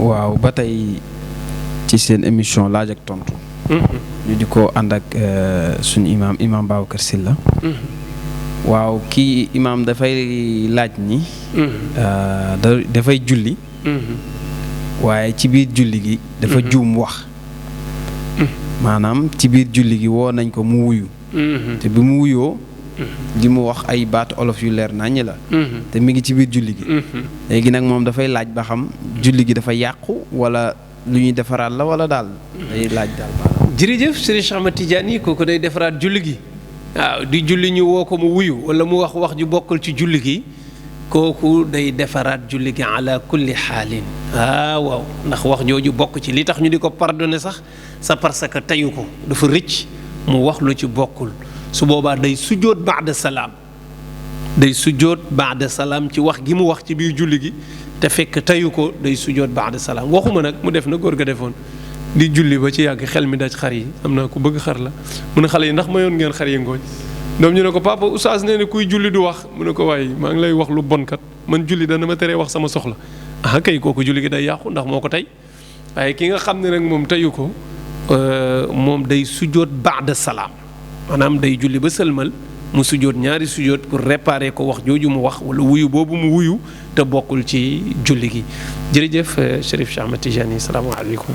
waaw ba tey ci seen émission laaj ak tontu. ñu di ko ànd ak suñu imaam Babacar Sylla. waaw kii imaam dafay laaj ni. dafay julli. waaye ci biir julli gi. dafa juum wax. maanaam ci biir julli gi woo nañ ko mu wuyu. te bi mu wuyoo. di mu wax ay baatu olof yu leer naññ la. te mi ngi ci biir julli gi. léegi nag moom dafay laaj ba xam julli gi dafa yàqu wala lu ñuy defaraat la wala daal. day laaj daal maanaam. jërëjëf Serigne Cheikh Ahmed Tidiane kooku day defaraat julli gi waaw di julli ñu woo ko mu wuyu wala mu wax ju bokkul ci julli gi kooku day defaraat julli gi ala kulli xaalin. waaw ndax wax jooju bokk ci li tax ñu di ko pardonné sax sa parce que teyu ko dafa rëcc mu wax lu ci bokkul. su boobaa day sujjóot baada salaam ci wax gi mu wax ci biir julli gi te fekk teyu ko day sujjóot baada salaam waxuma nag mu def na góor ga defoon di julli ba ci yàgg xel mi daj xar yi am na ku bëgg xar la mu ne xale yi ndax mayoon ngeen xar yi ngooñ doom ñu ne ko papa oustaz nee na kuy julli du wax mu ne ko waaye maa ngi lay wax lu bon kat man julli dana ma teree wax sama soxla kay kooku julli gi day yàqu ndax moo ko tey waaye ki nga xam ne nag moom teyu ko moom day sujjóot baada salaam maanaam day julli ba sëlmal mu sujjóot ñaari sujjóot pour réparer ko wax jooju mu wax wala wuyu boobu mu wuyu te bokkul ci julli gi jërëjëf Chérif Cheikh Ahmed Tidiane salaamaaleykum